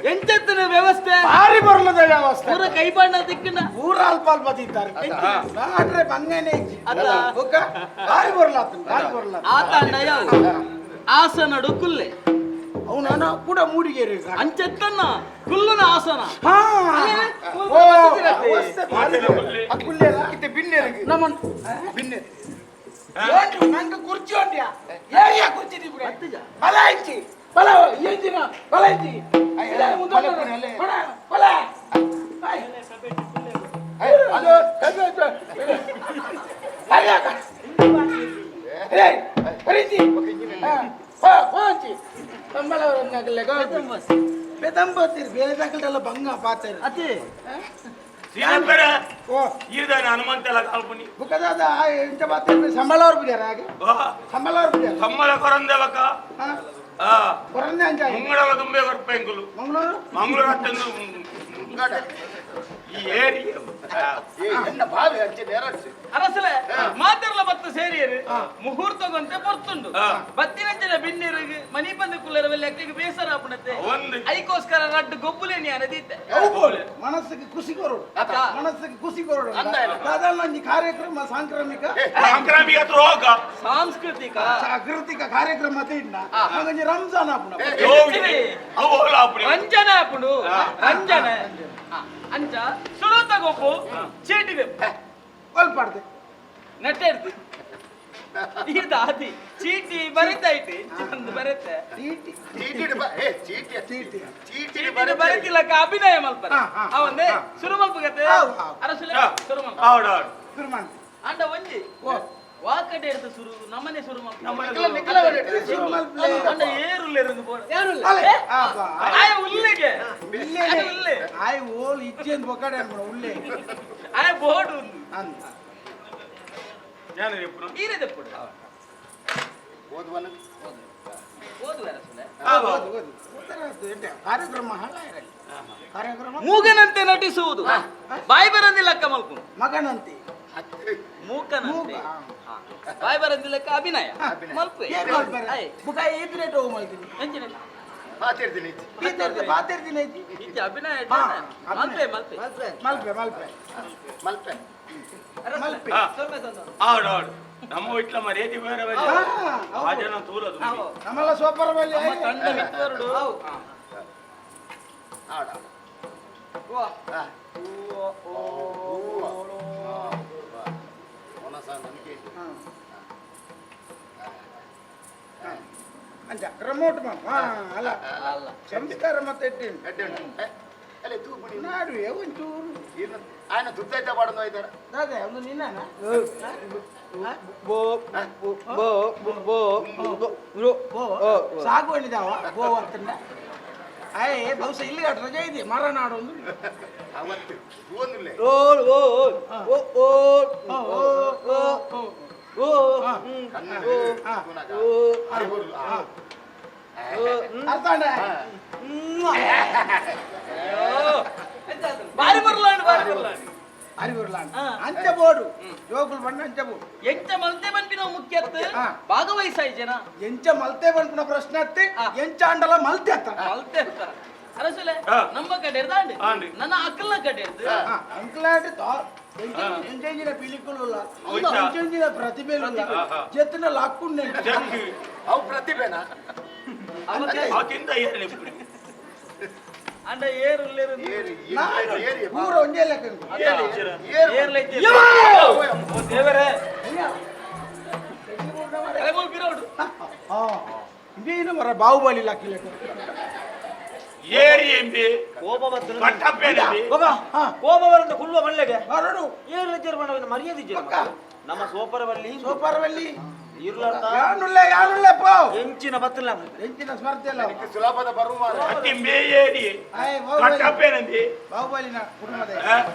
ಎಂಚೆತ್ತನ ವ್ಯವಸ್ಥೆ ಭಾರಿ ಬರ್ಲದ ವ್ಯವಸ್ಥೆ ಪೂರ ಕೈಬಾಣ ದಿಕ್ಕನ ಊರ ಅಲ್ಪ ಅಲ್ಪ ತಿಂತಾರೆ ನಾಡ್ರೆ ಬಂಗನೆ ಅಲ್ಲ. ಬೊಕ್ಕ ಭಾರಿ ಬರ್ಲಾತು ಭಾರಿ ಬರ್ಲಾತು ಆತ ಅಣ್ಣ ಯಾವ ಆಸನಡು ಕುಲ್ಲೆ ಅವನ ಕೂಡ ಮೂಡಿಗೇರಿ ಅಂಚೆತ್ತನ್ನ ಕುಲ್ಲುನ ಆಸನ ಹಾ ಅಲ್ಲೇ, ಓ, ಅವಸ್ಥೆ ಭಾರಿ ಕುಲ್ಲೆ. ಆ ಕುಲ್ಲೆಲ್ಲ? ಇತ್ತೆ ಬಿನ್ನೆರಿಗೆ ನಮ್ಮನ್ ಬಿನ್ನೆ ಏನ್ರಿ ನಂಗೆ ಕುರ್ಚಿ ಉಂಟ್ಯಾ ಏರಿಯಾ ಕುರ್ಚಿ ನಿಮ್ಗೆ ಅತ್ತಿಜ. ಬಲ ಇಂಚಿ ಬಲ ಇಂಚಿನ ಬಲ ಇಂಚಿ ಇಲ್ಲ, ಮುಂದೆ ಬಲ ಹೋಗೋಣ. ಪುನಃ ಅಲ್ಲೇ. ಬಲ, ಬಲ. ಆಯ್. ಹಲೋ ಹರಿ ಹಾಕ. ಏಯ್, ಹರಿಜಿ. ಹಾ, ಹೋ, ಹೋ ಅಂಚಿ. ಸಂಬಳ ಅವ್ರನ್ನಾಗಲ್ಲ, ಗೌ. ಬೆದಂಬತ್ತೀರಿ, ಬೇರೆ ದಾಖಲೆಲ್ಲ ಬಂಗ ಪಾತೇರಿ. ಅತಿ ಸೀನಪ್ಪರ ಓ, ಈರ್ದಾನೆ ಹನುಮಂತೆಲ್ಲ ಕಾಲ್ಪುನಿ ಬುಕ್ಕದಾದ ಆ ಇಂಚ ಪಾತೇರಿ ಸಂಬಳ ಅವ್ರು ಬಿಡ್ಯಾರ ಹಾಗೆ ಸಂಬಳ ಅವ್ರು ಬಿಡ್ಯಾರ ಸಮ್ಮಲ ಕೊರಂದೆವಕ ಹಾ ಆ ಕೊರಂದೆ ಅಂಚ ಆಗಿ. ಮುಂಗಡಲ ತುಂಬೆ ಕೊರ್ಪೆಂಕುಲು ಮಂಗಳೂರು ಮಂಗಳೂರು ಅತ್ತಂದು ಈ ಏರಿಯ ಏ ಎನ್ನ ಬಾವಿ ಅಂಚೆ ನೇರಡ್ಸಿ ಅರಸಲೆ ಮಾತೆರ್ಲ ಬತ್ತ ಸೇರಿಯರು ಮುಹೂರ್ತಗೊಂತೆ ಪೊರ್ತುಂಡು ಹಾ. ಬತ್ತಿನಂಚಿನ ಬಿನ್ನಿರಿಗೆ ಮನಿ ಬಂದ ಕುಲ್ಲರವೆಲ್ಲ ಅಕ್ಕಿಗೆ ಬೇಸರ ಆಪುಣತೆ ಒಂದು ಐಕೋಸ್ಕರ ರಡ್ಡು ಗೊಬ್ಬುಲೇನಿ ಅನ್ನದಿತ್ತೆ ಮನಸ್ಸಿಗೆ ಖುಷಿ ಕೊರಡು ಅತ್ತ. ಮನಸ್ಸಿಗೆ ಖುಷಿ ಕೊರಡು ದಾದಾಲಂಜಿ ಕಾರ್ಯಕ್ರಮ ಸಾಂಕ್ರಾಮಿಕ ಸಾಂಕ್ರಾಮಿಕ ರೋಗ ಸಾಂಸ್ಕೃತಿಕ ಜಾಗೃತಿಕ ಕಾರ್ಯಕ್ರಮ ತಿನ್ನ ಮಂಗಂಜಿ ರಂಜಾನ್ ಆಪುಣ ಅವು ಹೋಲ ರಂಜನೆ ಆಪುಂಡು ರಂಜನೆ ಆ, ಅಂಚ ಸುಡುತ್ತ ಗೊಬ್ಬು ಚೀಟಿ ಬೆಪ್ಪು ಒಲ್ಪಾಡ್ದೆ ನೆಟ್ಟೆಡ್ದು ಇದು ಆದಿ ಚೀಟಿ ಬರಿತೈತಿ ಒಂದು ಬರುತ್ತೆ ಚೀಟಿ ಚೀಟಿ ಏ ಚೀಟಿ ಚೀಟಿ ಚೀಟಿ ಚೀಟಿ ಬರಿತಿಲ್ಲಕ್ಕ ಅಭಿನಯ ಮಲ್ಪರೆ ಹಾ, ಹಾ, ಅವಂದೇ ಹಾ. ಸುರು ಮಲ್ಪಗತ್ತೆ ಹೌದು, ಹೌದು. ಅರಸುಲೆ ಸುರು ಮಲ್ಪ ಹೌದು ಹೌದು ಶುರು ಮಾಡ್ತೆ ಅಂಡ ಒಂಜಿ ಓ ವಾಕಡೆ ಹಿಡ್ದು ಸುರು ನಮ್ಮನೆ ಸುರು ಮಲ್ಪ ನಿಖಲ ನಿಖಲ ಶುರು ಮಲ್ಪಲೆ ಅಂಡ ಏರುಲ್ಲೇರುಂದು ಬೋಡ ಅಲೆ ಆಪಾ ಆಯ ಉಲ್ಲಿಗೆ ಇಲ್ಲೇನೆ ಉಲ್ಲೆ ಆಯ್ ಓಲ್ ಇಜ್ಜೆನ್ ಬೊಕಡೆ ಅನ್ಬಿಡ ಉಲ್ಲೆ ಆಯ ಬೋರ್ಡ್ ಉಂದು ಅಂತ ನಾನು ಎಪ್ಪುನು ಈರೆದೆಪ್ಪುಡು ಓದುವನ ಓದುವ ಅರಸುಲೆ ಓದು ಓದು ಉತ್ತರ ಆಯ್ತು, ಎಂತೆ? ಕಾರ್ಯಕ್ರಮ ಹಳ ಇರಲಿ ಕಾರ್ಯಕ್ರಮ ಮೂಗನಂತೆ ನಟಿಸುವುದು ಬಾಯಿ ಬರಂದಿಲ್ಲಕ್ಕ ಮಲ್ಪುನು ಮಗನಂತೆ ಮೂಕನಂತೆ ಮೂಕ. ಹಾ. ಬಾಯಿ ಬರಂದಿಲ್ಲಕ್ಕ ಅಭಿನಯ ಮಲ್ಪೆ ಏನ್ ಮಲ್ಪೆರೆ? ಆಯ್. ಬುಕ ಏತ್ ರೇಟ್ ಹೋಗು ಮಲ್ತೀನಿ ಎಂಚಿನ ಮಾತಾಡ್ತೀನಿ ಪೀತರ್ದೆ ಪಾತೆರ್ದಿನ ಐತಿ ಇಂಚ ಅಭಿನಯ ಹಾ, ಮಲ್ಪೆ ಮಲ್ಪೆ ಮಲ್ಪೆ ಮಲ್ಪೆ ಮಲ್ಪೆ ಮಲ್ಪೆ ಹಾ. ಸೊಲ್ಮೆ ಸೊಲ್ಮೆ. ಹೌದು ಹೌದು ನಮ್ಮ ಇಟ್ಲ ಮರ್ಯಾದೆ ಬೇರೆ ಬೇರೆ. ಹಾ, ಆ ಹೌದು. ಜನ ತೂರದು ನಮ್ಮಲ್ಲ ಸೋಪರ ಬಲ್ಲಿ ನಮ್ಮ ತಂಡ ಮಿತ್ತವರುಡು ಆಡ ವಾ. ಮನಸ ನನಗೆ ಅಂಚ ರಿಮೋಟ್ ಮಾ ಹಾ ಅಲ್ಲ ಅಲ್ಲ ಸಂಸ್ಕಾರ ಮತ್ತೆ ಇಟ್ಟಿನಿ ಎಡ್ಡೆ ಉಂಟು. ಅಲ್ಲೇ ತೂ ಬುಡಿ ನಾಡುವೆ ಒಂಚೂರು ಏನು ఆయన ದುಡ್ಡೈತೆ ಪಾಡೋದು ಹೋಯ್ತಾರ ದಾದ ಒಂದು ನಿನ್ನ ಬೋ ಬೋ ಬೋ ಬೋ ಬೋ ಸಾಗುವಳಿದಾವ ಬೋ ಅಂತಂದ ಅಯ್ಯ ಬಹುಶಃ ಇಲ್ಲಿ ರಜೆ ಇದೆ ಮರನಾಡು ಒಂದು ಅವತ್ತು ಒಂದಿಲ್ಲ ಓ ಓ ಓ ಓ ಓ, ಓ, ಓ, ಓ. ಓ ಹಾ. ಕನ್ನಡ ಹಾ. ಓ ಹಾ. ಅರ್ಥ ಆಂಡ? ಬಾರಿ ಬರ್ಲಾಂಡ್ ಬಾರಿ ಬರ್ಲಾಂಡ್ ಅರಿ ಬರ್ಲಾಂಡ್. ಹಾ. ಅಂಚ ಬೋಡು ಜೋಕುಲ್ ಬಣ್ಣ ಅಂಚ ಬೋಡು ಎಂಚ ಮಲ್ತೆ ಬನ್ಪಿನ ಮುಖ್ಯತ್ ಹಾ. ಭಾಗವಹಿಸಾಯಿ ಜನ ಎಂಚ ಮಲ್ತೆ ಬನ್ಪುನ ಪ್ರಶ್ನೆ ಅತ್ತಿ ಹಾ. ಎಂಚ ಆಂಡಲ ಮಲ್ತೆ ಅತ್ತ ಮಲ್ತೆ ಅಂತ ಅರಸುಲೆ ಹಾ. ನಮ್ಮ ಕಡೆ ಇರ್ದಾಂಡ್ ಆಂಡಿ. ನನ್ನ ಅಕ್ಕಲ್ನ ಕಡೆ ಇರ್ದು ಅಂಕಲಾಂಡ್ ಎಂಚೆಂಜಿನ ಪಿಲಿಕುಲುಲ್ಲ ಹೌದಾ? ಎಂಚೆಂಜಿನ ಪ್ರತಿಭೆ ಆಹಾ. ಜೆತ್ತಿನ ಲಾಕ್ಕುಂಡೆ ಜಗ್ಗಿ ಅವು ಪ್ರತಿಭೆನಾ ಅವ ತಿಂದ ಏರು ಎಪ್ಪುನು ಅಂಡ ಏರುಲ್ಲೇರು ಏರಿ ಏರಿ ಏರಿ ಊರ ಒಂದೇ ಲೆಕ್ಕ ಏರು ಇಚ್ಚಿರ. ಏರ್ಲೆ ಓ ದೇವರೇ ಕಲೆಗೋಲ್ ಬಿರೋಡು ಇದೇನು ಮರ ಬಾಹುಬಲಿ ಲಾಕಿ ಲೆಕ್ಕ ಏರಿ ಎಂಬಿ ಕೋಪ ಬರ್ತದೆ ಕಟ್ಟಪ್ಪೇನಂಬಿ ಹೋಗ ಹಾ. ಕೋಪ ಬರಂತ ಕುಲ್ವ ಮಲ್ಲೆಗೆ ಹೊರಡು ಏರು ಲಜ್ಜರು ಮಾಡವಿನ ಮರ್ಯಾದೆ ಇಜ್ಜೆ ಪಕ್ಕ. ನಮ್ಮ ಸೋಪರವಲ್ಲಿ ಸೋಪಾರವಲ್ಲಿ ಇರ್ಲಾರ್ದ ಯಾನುಲ್ಲ ಯಾನುಲ್ಲ ಪೋ ಎಂಚಿನ ಬತ್ತಲ್ಲ ಎಂಚಿನ ಸ್ಮರ್ತೆ ಅಲ್ಲ ಸುಲಭದ ಬರುವ ಅತ್ತಿಂಬೆ ಏರಿ ಆಯ್ ಬಾಹುಬಲಿ ಕಟ್ಟಪ್ಪೇನಂಬಿ ಬಾಹುಬಲಿನ ಕುಟುಂಬದ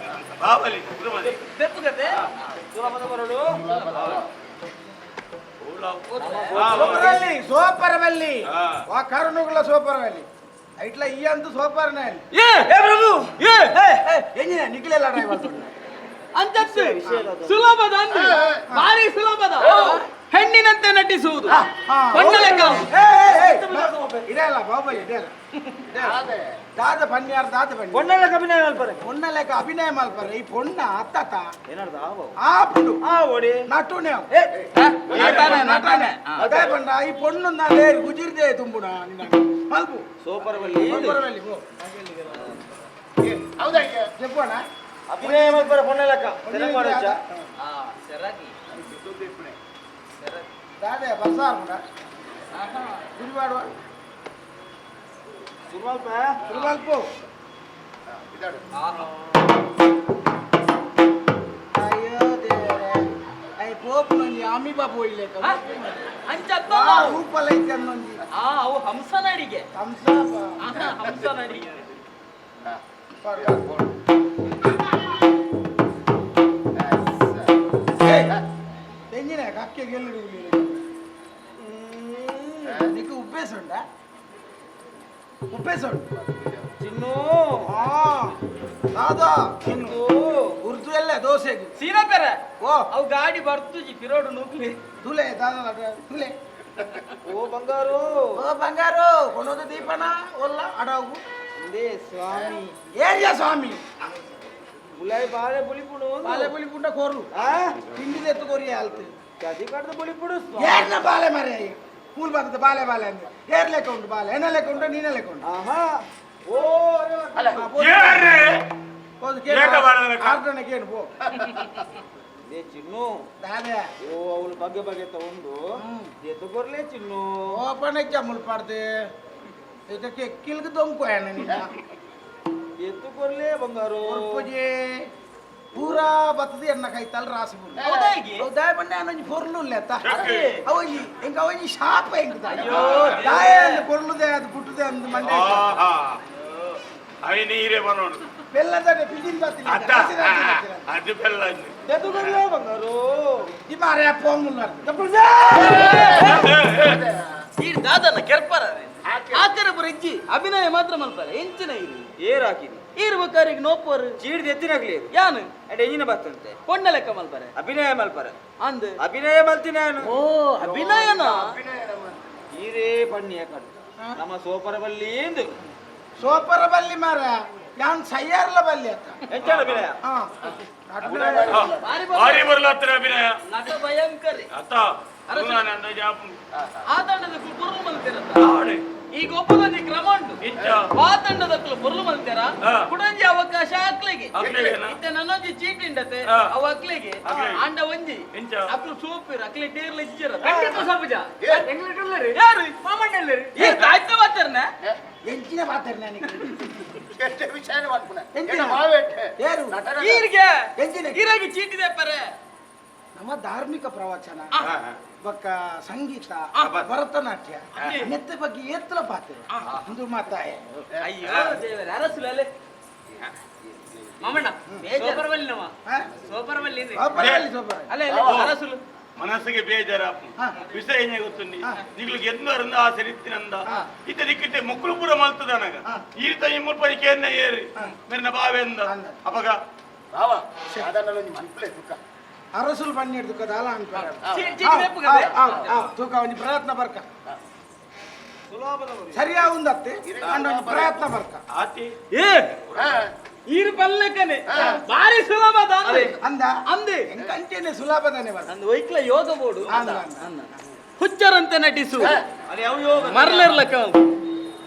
ಬಾಬಲಿ ಕುಟುಂಬದ ಬೆಪ್ಪುಗತೆ ಸುಲಭದ ಬರಡು ಸೋಪರವಲ್ಲಿ ಸೋಪರವಲ್ಲಿ ಹಾ. ವಾ ಕರುಣುಗಳ ಸೋಪರವಲ್ಲಿ ಇಟ್ಲ ಈ ಅಂತೂ ಸೋಪರನೇ ಅಲ್ಲಿ ಏ ಏ ಪ್ರಭು ಏ ಎಂಜಿನ ನಿಖಿಲೆಲ್ಲ ಡ್ರೈವರ್ ಅಂತತ್ತು ಸುಲಭದ ಅಂದು ಭಾರಿ ಸುಲಭದ ಹೆಣ್ಣಿನಂತೆ ನಟಿಸುವುದು ಬಣ್ಣ ಲೆಕ್ಕ ಏ ಇಡಲ್ಲ ಬಾಬಲಿ ಇಡಲ್ಲ. ದಾದ ಪನ್ಯಾರ ದಾದ ಪನ್ಯ. ಪೊಣ್ಣಲೆಕ್ಕ ಅಭಿನಯ ಮಲ್ಪರೆ. ಪೊಣ್ಣಲೆಕ್ಕ ಅಭಿನಯ ಮಲ್ಪರೆ. ಈ ಪೊಣ್ಣ ಅತ್ತತ. ಏನಾರ್ದ ಆವೋ? ಆಪುಂಡು. ಆ ಓಡಿ. ನಟುನೆ ಅವು. ಏ, ನಟನೆ, ನಟನೆ. ಅದೇ ಪಂಡ ಈ ಪೊಣ್ಣು ನಾಲೇರು ಗುಜಿರ್ದೆ ತುಂಬುಣ ನಿನ್ನ. ಮಲ್ಪು. ಸೂಪರ್ ಬಲ್ಲಿ. ಸೂಪರ್ ಬಲ್ಲಿ, ಪೋ. ಹೌದಾ? ಜಪ್ಪೋಣ. ಅಭಿನಯ ಮಲ್ಪರೆ ಪೊಣ್ಣಲೆಕ್ಕ. ಸೆರಗ್ ಮಾಡೋಚ್ಚ? ಆ ಸೆರಗಿ. ದಾದೆ ಬಸ್ಸಾರ್ ಕೂಡ. ಗುರಿವಾಡುವ. ಶುರು ಮಲ್ಪ. ಮಲ್ಪು. ಆಹಾ. ಅಯ್ಯೋ ದೇವರೇ. I ಪೋಪುನೊಂಜಿ ಅಮೀಬಾ ಪೋಯಿಲೆಕ್ಕ. ಅಂಚ ಆ ರೂಪಲ ಐತೆ ಅನ್ನೊಂಜಿ. ಆ ಅವು ಹಂಸ ನಡಿಗೆ. ಹಂಸ ಆಹಾ, ಹಂಸ ನಡಿಗೆ. ತೆಂಗಿನ ಕಕ್ಕೆ ಗೆಲ್ಲುಡು. ನಿಕ್ಕು ಉಪ್ಪೇಸ ಉಂಟಾ? ಉಪ್ಪೇಸ ಉಂಟು. ಚಿನ್ನು. ಆ ದಾದಾ ತಿನ್ನು ಉರ್ದು ಎಲ್ಲ ದೋಸೆಗೆ. ಸೀನಾ ಪೆರೆ. ಓ. ಅವು ಗಾಡಿ ಬರ್ತುಜಿ ಪಿರೋಡು ನೂಕ್ಲಿ. ತುಲೆ ದಾದಾ ತುಲೆ. ಓ ಬಂಗಾರು. ಓ ಬಂಗಾರು ಕೊನೋದು ದೀಪನ ಒಲ್ಲ ಅಡಗು. ಇಂದೇ ಸ್ವಾಮಿ. ಏರಿಯಾ ಸ್ವಾಮಿ. ಗುಲಾಬಿ ಬಾಳೆ ಬುಲಿಪುಡು. ಬಾಳೆ ಬುಲಿ ಪುಂಡ ಕೋರು. ಆ? ತಿಂಡಿದ ಎತ್ತು ಕೊರಿ ಆಲ್ತು. ಕದಿ ಕಡ್ದು ಬುಲಿಪುಡು ಸ್ವಾಮಿ. ಏರ್ನ ಬಾಳೆ ಮರೆ ಕೂಲ್ ಬರ್ತದೆ ಬಾಳೆ ಬಾಳೆ ಅಂದ್ರೆ ಏರ್ ಲೆಕ್ಕ ಉಂಟು ಬಾಳೆ ಎನ್ನ ಲೆಕ್ಕ ಉಂಟು ನೀನ ಲೆಕ್ಕ ಉಂಟು. ಆಹಾ. ಓ ಅರೆ ವಾ. ಅಲ್ಲ. ಹಾ, ಪೋ. ಏರ್ರೆ? ಹೋದು ಕೇಳು. ಏಕ ಬಾಳೆ ಲೆಕ್ಕ? ಆರ್ಡರ್ನ ಕೇಳು ಪೋ. ಲೇ ಚಿನ್ನು. ದಾದೆ. ಓ ಅವಳು ಬಗೆ ಬಗೆ ತಗೊಂಡು ಎದ್ದು ಕೊರ್ಲೆ ಚಿನ್ನು. ಓಪನ್ ಮುಲ್ಪಾಡ್ದೆ ಇದಕ್ಕೆ ಎಕ್ಕಿಲ್ಗೆ ದೊಂಕು ನಿನ್ನ. ಎದ್ದು ಕೊರ್ಲೆ ಬಂಗಾರು. ಪೊರ್ಪುಜೆ ಪೂರಾ ಬತ್ತದ ಎನ್ನ ಕೈತಲ್ ರಾಸಿ ಬುರ್ಲು. ಹೌದಾ ಹೀಗೆ? ಹೌದಾ ಬಣ್ಣ ಒಂಜಿ ಪೊರ್ಲು ಇಲ್ಲ ಅತ್ತ. ಅದೇ. ಅವೊಂಜಿ ಎಂಕ ಅವೊಂಜಿ ಶಾಪ ಎಂಕ. ಅಯ್ಯೋ, ದಾಯ ಅಂದ್ ಪೊರ್ಲುದೆ ಅದು ಪುಟ್ಟುದೆ ಅಂದ್ ಮಂಡೆ. ಆಹಾ. ಅವಿ ನೀರೇ ಬರೋಣ. ಬೆಲ್ಲದಡೆ ಪಿಜಿನ್ ಬತ್ತಿಲ್ಲ. ಅತ್ತ ಅದು ಬೆಲ್ಲ. ಎದ್ದು ಕೊರ್ಲೆ ಬಂಗಾರು. ಇಮಾರೆ ಪೋಂಗುಲ್ಲ. ಈ ದಾದನ ಕೆರ್ಪರ ಆಕರ ಪುರ ಇಜ್ಜಿ ಅಭಿನಯ ಮಾತ್ರ ಮಲ್ಪರೆ ಎಂಚಿನ ಇರು. ಏರ್ ಹಾಕಿದಿ. ಈರು ಬಕಾರಿಗೆ ನೋಪೋರು. ಚೀಡ್ದು ಎತ್ತಿನಾಗ್ಲಿ. ಯಾನು ಅಡೆ ಎಂಜಿನ ಬತ್ತಂತೆ. ಪೊಣ್ಣ ಲೆಕ್ಕ ಮಲ್ಪರೆ. ಅಭಿನಯ ಮಲ್ಪರೆ. ಅಂದ್ ಅಭಿನಯ ಮಲ್ತಿನ ನಾನು. ಓ ಅಭಿನಯನ. ಈರೇ ಪಣ್ಣಿಯ ಕಡು ನಮ್ಮ ಸೋಪರ ಬಲ್ಲಿ ಎಂದು. ಸೋಪರ ಬಲ್ಲಿ ಮಾರ ಯಾನ್ ಸಯ್ಯಾರ್ಲ ಬಲ್ಲಿ ಅತ್ತ. ಎಂಚಾಣ ಅಭಿನಯ? ಹಾ. ಬಾರಿ ಭಾರಿ ಬರ್ಲಾತ್ರ ಅಭಿನಯ. ನಟ ಭಯಂಕರಿ. ಅತ್ತ ನಾನು ಅಂದಾಜು ಆಪುಂಡು. ಆ ತಂಡದ ಪೊರ್ಲು ಮಲ್ತಿರತ್ತ. ಆಡೆ. ಈಗ ಒಪ್ಪದೊಂಜಿ ಕ್ರಮ ಉಂಟು. ಇಂಚ. ಆ ತಂಡದಕ್ಕಲು ಪೊರ್ಲು ಮಲ್ತೆರ. ಹಾ. ಕುಡೊಂಜಿ ಅವಕಾಶ ಅಕ್ಲೆಗೆ. ಅಕ್ಲೆಗೆನಾ? ಇತ್ತೆ ನನ್ನೊಂಜಿ ಚೀಟಿ ಉಂಡತೆ. ಹಾ. ಅವು ಅಕ್ಲೆಗೆ. ಅಕ್ಲೆಗೆ. ಆಂಡ ಒಂಜಿ ಇಂಚ. ಅಕ್ಲು ಸೂಪಿರ್ ಅಕ್ಲೆ ಟೇರ್ಲ ಇಜ್ಜಿರ ಖಂಡಿತ ಸಬುಜ ಯಾರು ಮಾಮಣ್ಣಲ್ಲರಿ ಈ ತಾಯ್ತ ಮಾತಾರ್ನ. ಎಂಚಿನ ಪಾತ್ರ ನನಗೆ. ಎಷ್ಟೇ ವಿಷಯನೇ ಮಾಡ್ಪುಣ. ಎಂಚಿನ? ಮಾವೇಟೆ. ಏರು? ನಟನ. ಈರ್ಗೆ ಎಂಚಿನ? ಈರಾಗಿ ಚೀಟಿ ದೇಪರೆ. ನಮ್ಮ ಧಾರ್ಮಿಕ ಪ್ರವಚನ ಬೊಕ್ಕ ಸಂಗೀತ ಭರತನಾಟ್ಯ ನೆತ್ತ ಬಗ್ಗೆ ಏತ್ತಲ ಪಾತ್ರ ಒಂದು ಮಾತಾಯ. ಅಯ್ಯೋ ದೇವರೇ ಅರಸುಲಲೆ ಮಾಮಣ್ಣ ಸೋಪರ್ ಬಲ್ಲಿ ನಮ್ಮ ಹಾ? ಸೋಪರ್ ಬಲ್ಲಿ ಸೋಪರ ಬಲ್ಲಿ, ಸೋಪರ. ಅಲ್ಲ ಅಲ್ಲ ಅರಸುಲು. ಮನಸ್ಸಿಗೆ ಬೇಜಾರಾಪು. ಹಾ. ವಿಷಯ ಏನೇ ಗೊತ್ತುಂಡಿ ಹಾ. ನಿಗ್ಲಿಗೆ ಎಂದರಿಂದ ಆ ಸರಿತಿನಂದ ಹಾ. ಇತ್ತ ದಿಕ್ಕಿತ್ತೆ ಮುಕ್ಕಳು ಪೂರ ಮಲ್ತದನಗ. ಹಾ. ಈ ತೈ ಮುಲ್ಪ ಕೇನ್ನ ಏರಿ ಹಾ. ಮೆರ್ನ ಬಾವೆಂದ ಅಂದ. ಅಪಗ ಬಾವ ಸಾಧಾರಣ ಒಂಜಿ ಮನ್ಪುಲೆ ತುಕ್ಕ. ಅರಸುಲು ಬನ್ನಿ ಹಿಡ್ದು ದಾಲ ಅನ್ಪಾರ. ಚೀಟಿ ದೇಪುಗದೆ. ತೂಕ ಒಂಜಿ ಪ್ರಯತ್ನ ಬರ್ಕ ಸರಿಯಾ ಉಂದತ್ತೆ ಅಂಡ ಒಂಜಿ ಪ್ರಯತ್ನ ಬರ್ಕ. ಆತಿ. ಏ ಹಾ. ಈರು ಪಲ್ಲಕ್ಕನೆ ಬಾರಿ ಸುಲಭ ದಾಂದೆ. ಅಂದ. ಅಂದೆ. ಎಂಕಂಚೇನೆ ಸುಲಭದಾನೆ ಬರ್ಕ. ಅಂದ್ ವೈಕ್ಲ ಯೋಗ ಬೋಡು. ಅಂದ, ಅಂದ. ಹುಚ್ಚರಂತೆ ನಟಿಸು. ಅಲ್ಲಿ ಅವು ಯೋಗ. ಮರ್ಲೆರ್ಲಕ್ಕ.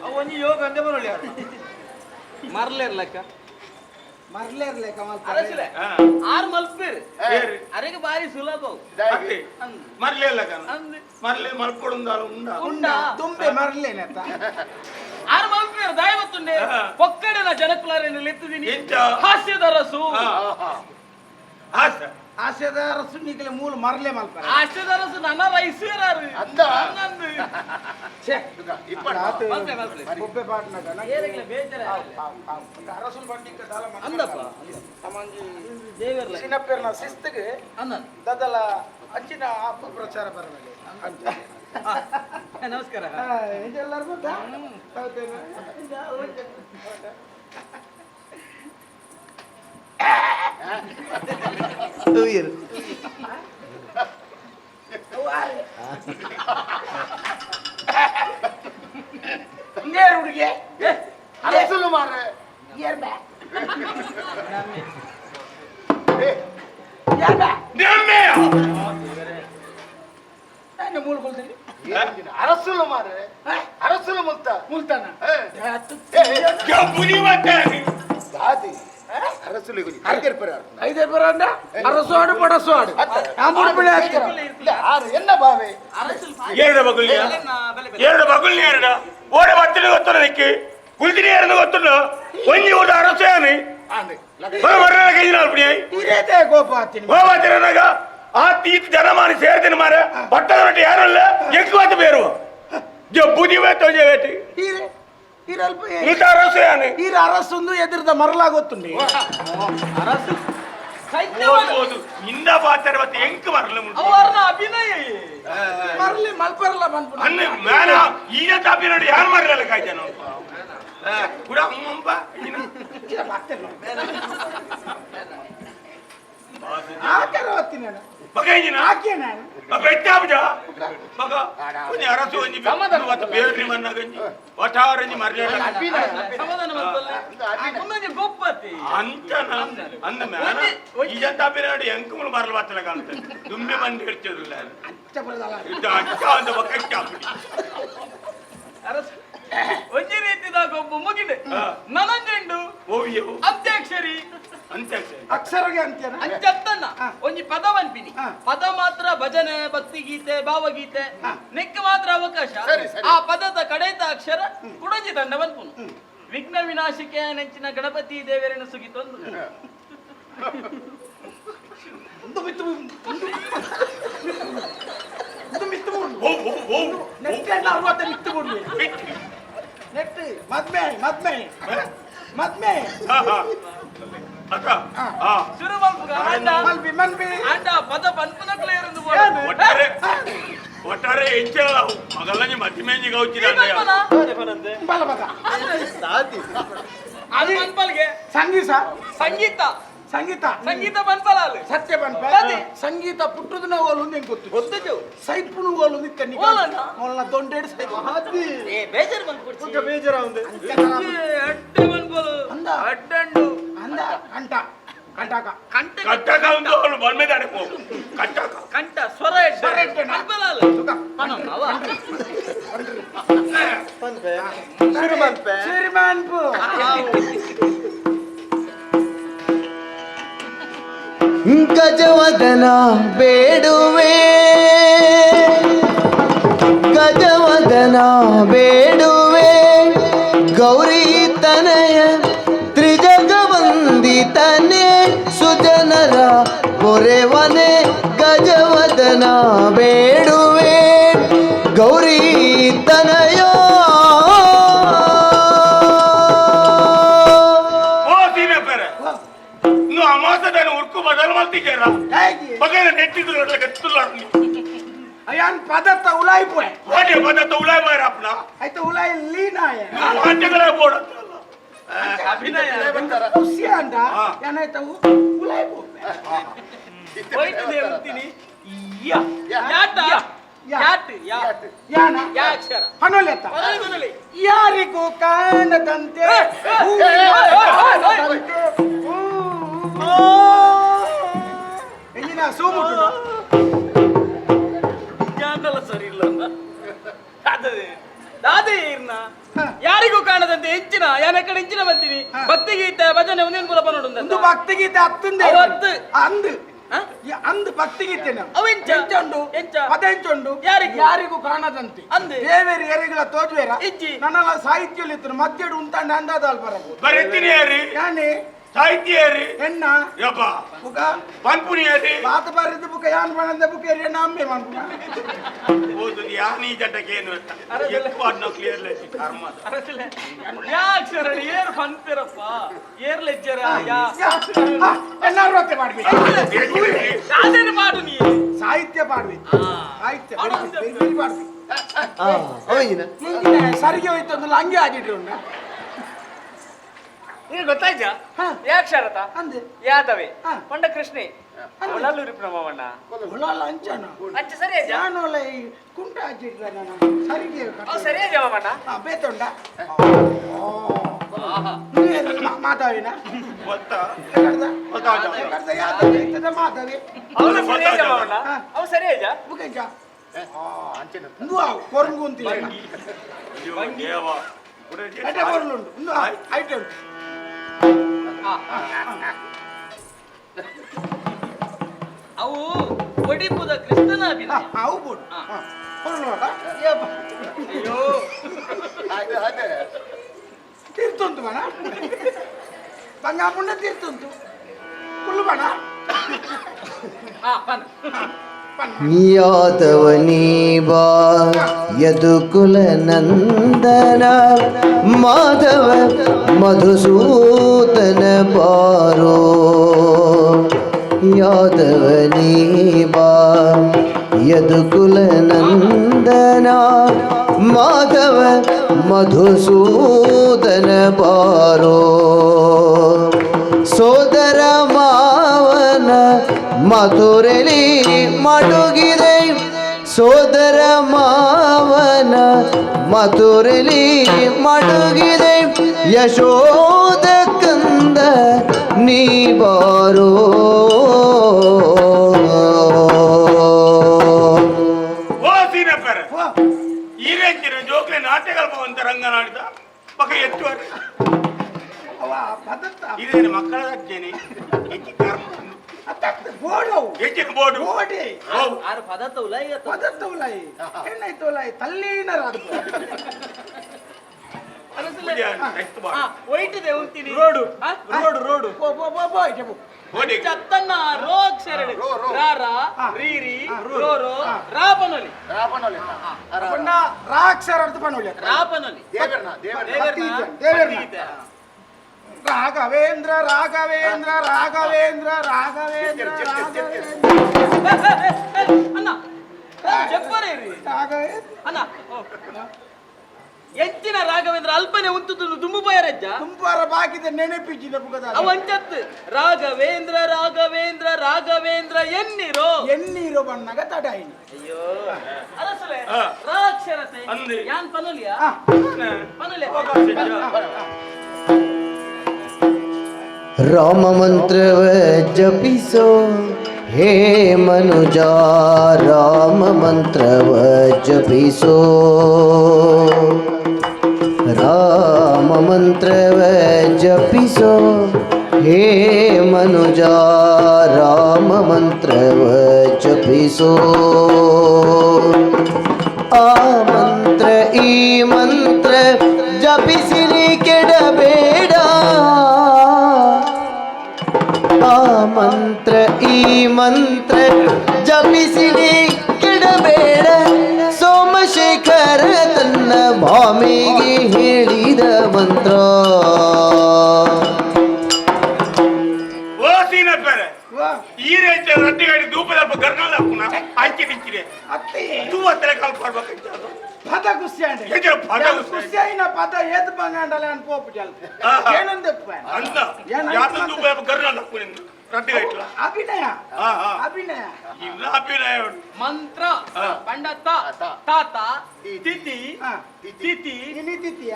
ಅವು ಒಂಜಿ ಯೋಗ ಅಂದೆ ಬರೋಳಿ ಯಾರು. ಮರ್ಲೆರ್ಲಕ್ಕ. ಮರ್ಲೇರ್ಲೆ ಕಮಲ್. ಅರಸುಲೆ ಹಾ. ಆರ್ ಮಲ್ಪೇರು. ಏರಿ. ಅರೆಗೆ ಬಾರಿ ಸುಲಭ ಅವು. ಅತ್ತೆ. ಅಂದ್ ಮರ್ಲೆ ಅಲ್ಲ ಕಣ. ಅಂದ್ ಮರ್ಲೆ ಮಲ್ಪೊಡುಂದಾಲ ಉಂಡ. ಉಂಡ ತುಂಬೆ ಮರ್ಲೇನೆ ಅತ್ತ. ಆರ್ ಮಲ್ಪೇರು ದಾಯವತ್ತುಂಡೆ. ಹಾ. ಪೊಕ್ಕಡೆನ ಜನಕುಲಾರೇನು ಲೆತ್ತುದಿನಿ. ಎಂಚ? ಹಾಸ್ಯದ ರಸು. ಹಾ. ಆಸ. ಆಸೆದ ಅರಸು ನಿಗಲೆ ಮೂಲ ಮರ್ಲೆ ಮಲ್ಪರ. ಹಾಸ್ಯದ ರಸು ನನ್ನ ರೈಸೇರಾರು. ಅಂದ. ಅಂದು. ಛೇ. ತುಕ್ಕ ಇಪ್ಪಣ. ಆತು. ಮಲ್ಪೆ ಮಲ್ಪೆ. ಬೊಬ್ಬೆ ಪಾಟ್ನಗ ಏರಿಗ್ಲ ಬೇಜಾರ ಅರಸುಲು ಬಂಡಿಕ್ಕ ದಾಲ ಮಲ್ಪರ. ಅಂದಪ್ಪ. ತಮ್ಮಂಜಿ ದೇವರ್ಲ ಸಿನಪ್ಪೆರ್ನ ಶಿಸ್ತಿಗೆ ಅಂದ. ದದಲ ಅಂಚಿನ ಅಪ್ಪ ಪ್ರಚಾರ ಬರಬೇಡಿ ಅಂಚ. ನಮಸ್ಕಾರ. ಎಲ್ಲರೂ ಗೊತ್ತಾ? ಹೌದೇನಾ? ಅರಸುಲು ಮಾರ್ರೆ ಏರ್ಬೆ ಏ ಏರ್ಬೆ ನಮ್ಮೆ ನಾನು ಮೂಲ್ಕೊಳ್ತೀನಿ ಅರಸುಲು ಮಾರ್ರೆ ಅರಸುಲು ಮುಲ್ತ ಮುಲ್ತಾನ ಬುದಿ ಮಾತಾಡಿ ದಾದಿ ಅರಸುಲು ಐದೇರ್ ಐದೇ ಬರ ಅರಸು ಆಡು ಬಡಸು ಆಡು ಎನ್ನ ಬಾವೆ ಎರಡು ಬಗುಲ್ಯ ಎರಡು ಬಗುಲ್ಯ ಎರಡು ಓಡ ಬತ್ತಿನ ಗೊತ್ತಲ್ಲ ನಿಕ್ಕಿ ಕುಲ್ದಿನಿ ಎರಡು ಗೊತ್ತಲ್ಲ ಒಂಜಿ ಊಟ ಅರಸು ಗೋಪಾತಿನ ಆ ತೀತ್ ಜನಮಾನಿ ಸೇರ್ತೀನಿ ಮಾರ ಬಟ್ಟದ ರೊಟ್ಟಿ ಯಾರು ಇಲ್ಲ ಎಕ್ಕು ಬೇರು ಬುದಿ ಬೇಟು ಅರಸೊಂದು ಎದುರ್ದ ಮರಲಾಗೊತ್ತುಂಡಿ ಅರಸು ನಿನ್ನ ಪಾತ್ರ ಮತ್ತೆ ಎಂಕ್ ಮರಲ ಅವರ್ನ ಅಭಿನಯ ಮರಲಿ ಮಲ್ಪರಲ್ಲ ಬಂದ್ಬಿಡು ಅನ್ನ ಮೇನ ಈನ ತಾಪಿ ನೋಡಿ ಯಾರು ಮರಲಲ್ಲ ಕಾಯ್ತಾನ ಕೂಡ ಅಮ್ಮಂಬ ಆಕಾರ ಹೊತ್ತಿ ನಾನು ಬಗೈಜಿನ ಆಕೆ ನಾನು ಬೆಟ್ಟಾಬಜ ಮಗ ಒಂಜಿ ಅರಸು ಒಂಜಿ ಮತ್ತ ಬೇರ್ರಿ ಮನ್ನಗಂಜಿ ವಟಾರಂಜಿ ಮರ್ಯಾದ ಸಮಾಧಾನ ಮಲ್ಪಲ್ಲ ಒಂದೊಂಜಿ ಗೊಪ್ಪತಿ ಅಂಚನ ಅಂದ ಮೇನ ಈಜನ್ ತಾಪಿ ನೋಡಿ ಎಂಕುಮುಲು ಮರಲ ಬತ್ತಲ ಕಾಣ್ತದೆ ದುಂಬೆ ಮಂದಿ ಇರ್ತಿರಲ್ಲ ಅಚ್ಚ ಬರದಲ್ಲ ಇದು ಅಚ್ಚ ಅಂದ ಬಕ್ಕ ಚಾಪಡಿ ಅರಸು ಒಂಜಿ ರೀತಿದ ಗೊಬ್ಬು ಮುಗಿಡೆ ನನಂಜೆಂಡು ಓವಿಯವು ಅಂತ್ಯಾಕ್ಷರಿ ಅಂತ್ಯಾಕ್ಷರಿ ಅಕ್ಷರಗೆ ಅಂತ್ಯನ ಅಂಚತ್ತನ್ನ ಒಂಜಿ ಪದ ಪನ್ಪಿನಿ ಪದ ಮಾತ್ರ ಭಜನೆ ಭಕ್ತಿಗೀತೆ ಭಾವಗೀತೆ ನೆಕ್ ಮಾತ್ರ ಅವಕಾಶ. ಆ ಪದದ ಕಡೇತ ಅಕ್ಷರ ಕುಡಂಜಿ ತಂಡ ಪನ್ಪುನು. ವಿಘ್ನ ವಿನಾಶಿಕೆ ನೆಂಚಿನ ಗಣಪತಿ ದೇವರನ್ನು ಸುಗಿತೊಂದು ನೆಟ್ ಮದ್ಮೆ ಮದ್ಮೆ ಮದ್ಮೆ ಶುರು ಮಲ್ಪುಗ ಆಂಡ ಮಲ್ಬಿ ಮನ್ಬಿ ಆಂಡ ಪದ ಪನ್ಪುನಕ್ಲೆ ಇರಂದು ಒಟ್ಟಾರೆ ಒಟ್ಟಾರೆ ಹೆಚ್ಚಳ ಮಗಲಂಜಿ ಮದ್ಮೆಂಜಿ ಗೌಚಿದ ಬಲ ಬಲ ಅದು ಪನ್ಪಲ್ಗೆ ಸಂಗೀತ ಸಂಗೀತ ಸಂಗೀತ ಸಂಗೀತ ಪನ್ಪಲ ಅಲ್ಲಿ ಸತ್ಯ ಪನ್ಪ ಸಂಗೀತ ಪುಟ್ಟುದನ ಓಲು ನಿಂಗೆ ಗೊತ್ತು ಗೊತ್ತು ಸೈಪುನು ಓಲು ನಿಕ್ಕ ಓಲನ? ಓಲನ ದೊಂಡೇಡು ಸೈಪು ಏ ಬೇಜಾರ್ ಮನ್ಪುಡ್ಚಿ ಬೇಜಾರ ಅಡ್ಡೆ ಮನ್ಪಲು ಅಂದ. ಅಡ್ಡಂಡು ಅಂದ ಕಂಟ ಕಂಟಕ ಕಂಟ ಕಟ್ಟಕ ಒಂದು ಅವಳು ಬಲ್ಮೆ ದಾಡಕ್ಕೆ ಹೋಗು ಕಟ್ಟಕ ಕಂಠ ಸ್ವರ ಸ್ವರ ಎಡ್ಡೆ. ಮನ್ಪಲ ಅಲ್ಲ ಪನನ್ನವ ಸಿರಿಮಾನ್ಪು ಗಜವದನ ಬೇಡುವೆ ಗಜವದನ ಬೇಡುವೆ ಗೌರಿ ತನಯ ತ್ರಿಜಗವಂದಿತನೆ ಸುಜನರ ಪೊರೆವನೆ ಗಜವದನ ಬೇಡುವೆ ಗೌರಿ ತನಯ. ಓ ಸೀನಪ್ಪರೆ నువ్వు అమాసదాన్ని ఉరుకు బదలు మల్తికేరా పక్కన నెట్టిదు కత్తులారు ಅಯ್ಯಾನ್ ಪದತ್ತ ಉಲಾಯಿಪುವೆ ವಾಟೆ ಪದತ್ತ ಉಲಾಯ್ ಬಾರ ಅಪ್ನ ಆಯ್ತು ಉಲಾಯಿ ಲೀನಾಯ ವಾಟೆಗಳ ಬೋಡ ಅಭಿನಯ ಖುಷಿ ಅಂಡ ಏನಾಯ್ತು ಉಲಾಯಿಪು ಹೋಯ್ತು ದೇವತೀನಿ ಯಾ ಯಾಟ ಯಾಟ್ ಯಾ ಯಾನ ಯಾ ಅಕ್ಷರ ಪನೊಲೆತ್ತ ಪನೊಲಿ ಪನೊಲಿ ಯಾರಿಗೂ ಕಾಣದಂತೆ ಕಾಣದಂತೆ ಎಂಜಿನ ಸೂಮುಟ್ಟು ಜ್ಞಾನಲ್ಲ ಸರಿ ಇಲ್ಲ ಅದೇ ದಾದೆ ಇರ್ನ ಯಾರಿಗೂ ಕಾಣದಂತೆ ಹೆಚ್ಚಿನ ಯಾನ ಕಡೆ ಹೆಚ್ಚಿನ ಬಂತೀನಿ ಭಕ್ತಿಗೀತೆ ಭಜನೆ ಒಂದೇನು ಪುರ ಪನೋಡು ಒಂದು ಭಕ್ತಿಗೀತೆ ಹತ್ತುಂದೆ ಅವು ಹತ್ತು. ಅಂದು ಅಂದು ಭಕ್ತಿಗೀತೆ ಅವು ಎಂಚ? ಎಂಚುಂಡು ಎಂಚ? ಪದ ಎಂಚುಂಡು ಯಾರಿಗೂ? ಯಾರಿಗೂ ಕಾಣದಂತೆ ಅಂದು. ದೇವೇರು ಎರೆಗಳ ತೋಜುವೇರ ಇಜ್ಜಿ. ನನ್ನಲ್ಲ ಸಾಹಿತ್ಯ ಇತ್ತು ಮಧ್ಯಡು ಉಂಟಾಂಡ ಅಂದಾದ ಅಲ್ಪರಗು ಬರೆತ್ತಿನಿ ಯಾರಿ ಯಾನೆ ಸಾಹಿತ್ಯ ಯಾರಿ ಎಣ್ಣ ಯಪ್ಪ ಬುಕ ಪನ್ಪುನಿ ಯಾರಿ ಬಾತ ಬಾರಿದ ಬುಕ ಯಾನ್ ಬಣದ ಬುಕ ಎಣ್ಣ ಅಮ್ಮೆ ಮನ್ಪುನ ಓದು ಯಾನಿ ಜಟಕ್ಕೆ ಏನು ఎక్కువ అన్నో ಕ್ಲಿಯರ್ లేదు ಕರ್ಮ ಅರಸಲೆ ಯಾ ಅಕ್ಷರ ಏರ್ ಪನ್ಪಿರಪ್ಪ ಏರ್ ಲೆಜ್ಜರ ಯಾ ಎಣ್ಣ ಅರವತ್ತೆ ಮಾಡ್ಬೇಕು ಅದೇನು ಪಾಡು ನೀ ಸಾಹಿತ್ಯ ಪಾಡ್ವಿ ಸಾಹಿತ್ಯ ಬೇರೆ ಬೇರೆ ಪಾಡ್ವಿ ಅವಂಜಿನ ಸರಿಗೆ ಹೋಯ್ತು ಅಂದ್ರೆ ಹಂಗೆ ಆಗಿಟ್ರು ಉಂಡ ನಿನಗೆ ಗೊತ್ತಾಯ್ತಾ ಹಾ. ಯಾ ಅಕ್ಷರತ ಅಂದೆ ಯಾದವೆ ಹಾ. ಪಂಡ ಕೃಷ್ಣೆ ಒಳಲ್ಲೂರಿ ಪ್ರಮಾವಣ್ಣ ಒಳಲ್ಲ ಅಂಚನ ಅಂಚ ಸರಿ ಅಜ್ಜ ನಾನು ಈ ಕುಂಟ ಹಚ್ಚಿಟ್ರೆ ನಾನು ಸರಿಗೆ ಅವು ಸರಿ ಅಜ್ಜ ಮಾಮಣ್ಣ ಹಾ ಬೇತುಂಡ ಮಾತಾವಿನ ಗೊತ್ತಾ ಮಾತಾವಿ ಅವನು ಅವು ಸರಿ ಅಜ್ಜ ಬುಕೆಂಚ ಇಂದು ಕೊರಂಗು ಅಂತಿಲ್ಲ ದೇವ ಅಡ್ಡ ಕೊರಲುಂಟು ಇಂದು ಐಟಮ್ ಅವು ಒಡಿಪುದ ಕೃಷ್ಣನ ಅಭಿನಯ ಅವು ಬೋಡು ಕೊರಲು ಅಯ್ಯೋ ಅದೇ ತೀರ್ತುಂಟು ಬಣ ಬಂಗಾಪುಂಡ ತೀರ್ತುಂಟು ಕುಲ್ಲು ಬಣ ಪನ್ ಯಾದವನೀಬಾ ಯದುಕುಲ ನಂದನ ಮಾಧವ ಮಧುಸೂದನ ಬಾರೋ ಯಾದವನೀಬಾ ಯದುಕುಲ ನಂದನ ಮಾಧವ ಮಧುಸೂದನ ಬಾರೋ ಸೋದರ ಮಾವನ ಮಧುರಲಿ ಮಡುಗಿದೆ ಸೋದರ ಮಾವನ ಮಧುರಲಿ ಮಡುಗಿದೆ ಯಶೋದ ಕಂದ ನೀ ಬಾರೋ ಓ ಸೀನಪ್ಪರ ಈರೇಂಚಿನ ಜೋಕ್ಲೆ ನಾಟ್ಯಕಲ್ಪ ಅಂತ ರಂಗನಾಡಿದ ಪಕ್ಕ ಎತ್ತುವರು ಅವ ಪದತ್ತ ಇದೇನು ಮಕ್ಕಳ ಅಜ್ಜನೆ ಹೆಚ್ಚಿ ಕರ್ಮ ಬೋಡು ಹೆಚ್ಚಿನ ಬೋರ್ಡು ಬೋಡಿ ಹೌದು ಆರು ಪದ ತೌಲ ಈಗ ಪದತ್ತ ಉಲಾಯಿ ಎಣ್ಣೆ ಉಲಾಯಿ ತಲ್ಲೀನರ ಅದು ಒಯ್ಟಿದೆ ಉಂತೀನಿ ರೋಡು ರೋಡು ರೋಡು ಪೋ ಪೋ ಪೋ ಪೋ ಇಟ್ಟೆ ಪೋ ಬೋಡಿ ಚತ್ತನ್ನ ರೋ ಅಕ್ಷರ ರೋ, ರೋ. ರಾ ರಾ ರೀ ರೀ ರೋ ರೋ ರಾ ಪನೊಲಿ ರಾಪನೊಲೆ ಪಂಡ ರಾಕ್ಷರ ಅರ್ಥ ಪನೊಲಿ ರಾ ಪನೊಲಿ ದೇವರ್ನ ದೇವರ್ನ ದೇವರ್ನ ದೇವರ್ನ. ರಾಘವೇಂದ್ರ ರಾಘವೇಂದ್ರ ರಾಘವೇಂದ್ರ ರಾಘವೇಂದ್ರ ರಾಘವೇಂದ್ರ ಅಣ್ಣ ಜಪ್ಪರೇ ರೀ ರಾಘವೇಂದ್ರ ಅಣ್ಣ ಓ. ಎಂಚಿನ ರಾಘವೇಂದ್ರ ಅಲ್ಪನೆ ಉಂಟು ದುಂಬು ಬಯರಜ್ಜ ತುಂಬಾರ ಬಾಕಿದ ನೆನಪಿಜ್ಜಿನ ಪುಗದ ಅವ ಅಂಚತ್ ರಾಘವೇಂದ್ರ ರಾಘವೇಂದ್ರ ರಾಘವೇಂದ್ರ ಎನ್ನಿರೋ ಎಣ್ಣೀರು ಬಣ್ಣಗ ತಡಾಯಿನಿ ಅಯ್ಯೋ ಅರಸುಲೆ ಆ. ರಾಕ್ಷರತೆ ಅಂದೆ. ಯಾನ್ ಪನೊಲಿಯ ಆ. ಪನೊಲಿಯ ರಾಮ ಮಂತ್ರವ ಜಪಿಸೋ ಹೇ ಮನುಜ ರಾಮ ಮಂತ್ರವ ಜಪಿಸೋ ರಾಮ ಮಂತ್ರವ ಜಪಿಸೋ ಹೇ ಮನುಜ ರಾಮ ಮಂತ್ರವ ಜಪಿಸೋ ಆ ಮಂತ್ರ ಈ ಮಂತ್ರ ಜಪಿಸಿರಿ ಕೆಡಬೇಡ ಆ ಮಂತ್ರ ಈ ಮಂತ್ರ ಜಪಿಸಿರಿ ಕೆಡಬೇಡ ಸೋಮಶೇಖರ ತನ್ನ ಭಾಮಿಗೆ ಹೇಳಿದ ಮಂತ್ರ ಓ ಸೀನಪ್ಪರ ವಾ ಈರೇಂಚ ರಡ್ಡಿಗಾಡಿ ದೂಪದಲ್ಪ ಗರ್ನಲ್ ಹಾಕುನ ಅಂಚೆ ನಿಂಚಿದೆ ಅತ್ತೆ ತೂವ ತಲೆ ಕಾಲ್ ಕೊಡ್ಬೇಕಂತ ಅದು ಪದ ಕುಸ್ಯಾಂಡೆ ಎಂಚಿನ ಪದ ಕುಸ್ಯಾಂಡೆ? ಕುಸ್ಯಾಯಿನ ಪದ ಏತ್ ಬಂಗಾಂಡಲೆ ಅನ್ ಪೋಪು ಜಲ್ ಆಹಾ. ಏನಂದೆಪ್ಪ ಅಂತ ಏನ್ ಯಾತ ಆಯ್ತು ದೂಪದಲ್ಪ ಗರ್ನಲ್ ಹಾಕು ನಿಂದು ರಡ್ಡಿಗಾಯ್ತಲ್ಲ ಅಭಿನಯ ಹಾ, ಹಾ. ಅಭಿನಯ ಇಲ್ಲ ಅಭಿನಯ ಉಂಟು. ಮಂತ್ರ ಆ. ಪಂಡ ತ ತ. ತಾತ ತಿ. ತಿಥಿ ಹಾ. ತಿಥಿ ನಿತಿಥಿಯ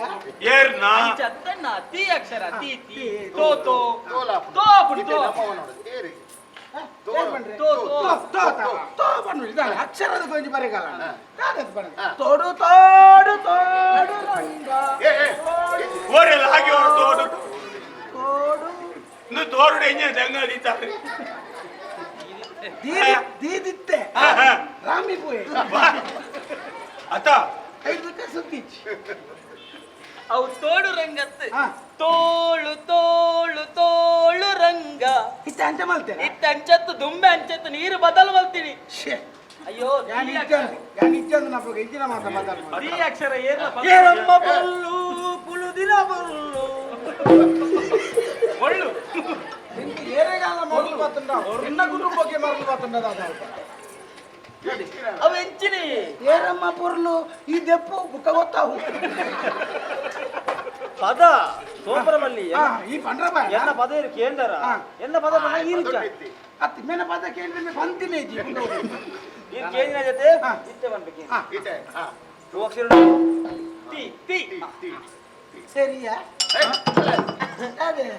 ಏರ್ನ ಚತ್ತಣ್ಣ ತಿ ಅಕ್ಷರ ತಿ ತಿ ತಿ. ತೋ ತೋ ತೋಲಾಪುಂಡು. ತೋ ಪುಂಡು ಇತ್ತೆ ತೋ ನಮ್ಮವ ನೋಡು ತೇರಿ ಏನ್ ಪಂಡ್ರೆ? ತೋ ತೋ ತೋ ತೋ ತ. ತೋ ಪಣ್ಣು ಇದಾನೆ ಅಕ್ಷರದ ಕೊಂಚ ಬರೆಗಾಲ ಕಾದತ್ ಪಣ್ಣು ಹಾ. ತೋಡು ತೋಡು ತೋಡು ರಂಗ ಏ ಏ ಓರೆಲ್ಲ ಹಾಗೆ ಅವರು ತೋಡು ತೋಡು ಇನ್ನು ತೋರುಡು ಎಂಜಿನ ದಂಗ ದೀತಾರೆ ದೀದಿ ದೀದಿತ್ತೆ ರಾಮಿ ಪೋಯೆ ಅತ್ತ ಐದಕ್ಕೆ ಸುತ್ತೀಚ್ ಅವು ತೋಡು ರಂಗತ್ ಹಾ. ತೋಳು ತೋಳು ತೋಳು ರಂಗ ಇತ್ತ ಅಂಚ ಮಲ್ತೇನೆ ಇತ್ತ ಅಂಚತ್ತು ದುಂಬೆ ಅಂಚತ್ತು ನೀರು ಬದಲು ಮಲ್ತೀನಿ ಶ್ಯೆ ಅಯ್ಯೋ ಯಾನ್ ತಿ ಇಜ್ಜಂದು ಅಕ್ಷರ. ಯಾನ್ ಇಜ್ಜಂದು ನಪಗ ಇಜ್ಜಿನ ಮಾತ ಬದಲು ತಿ ಅಕ್ಷರ ಏರ್ಲ ಪದ. ಏರಮ್ಮ ಬಲ್ಲು ಪುಳುದಿನ ಬಲ್ಲು ಒಳ್ಳು ನಿಂಗೆ ಏರೆಗಾಲ ಮರಳು ಬತ್ತುಂಡ ನಿನ್ನ ಕುಟುಂಬಕ್ಕೆ ಮರಳು ಬತ್ತುಂಡ ದಾದ ಅವು ಎಂಚಿನಿ ಏರಮ್ಮ ಪೊರ್ಲು ಈ ದೆಪ್ಪು ಬುಕ್ಕ ಗೊತ್ತಾವು ಪದ ಸೋಪರಮಲ್ಲಿ ಹಾ ಈ ಪಂಡ್ರ ಬಾಯ ಎನ್ನ ಪದ ಇರು ಕೇಂದರ ಹಾ. ಎನ್ನ ಪದ ಪಂಡ ಈರಿಚ ಇತ್ತಿ. ಅತ್ತಿ ಮೇನ ಪದ ಕೇಳಿದ್ರೆ ಬಂತಿನೇ ಇಜ್ಜಿ ಈ ಕೇಂದಿನ ಜೊತೆ ಹಾ. ಇತ್ತೆ ಬಂದ್ಬೇಕು ಹಾ. ಇತ್ತೆ ಹಾ ಟೂ ಅಕ್ಷರ ತಿ ತಿ ತಿ ಸರಿಯಾ ಅದೇ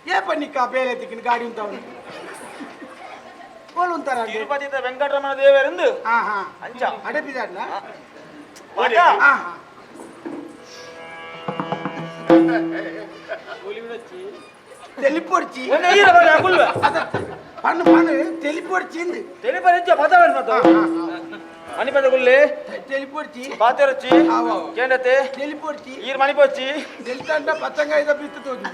ఏ పని ಬೇಲೆ ತಿಕ್ಕಿನ ಗಾಡಿ ఉంటావు వాళ్ళు ఉంటారా? ತಿರುಪತಿ ವೆಂಕಟರಮಣ ದೇವರಿಂದ. ఆహా. ಅಂಚ. అడపిదాడినా? ಓಡೆ. ఆహా. తెలిపొడిచి. పన్ను పన్ను తెలిపొడిచింది. తెలిపరిచే పదవన్ మత మణిపద గుల్లే. తెలిపొడిచి. పాతేరొచ్చి. ఆవో. కేండతే. తెలిపొడిచి. ఈర్ మణిపొచ్చి. తెలుతంటే పచ్చంగా ఏదో బిత్తుతోంది.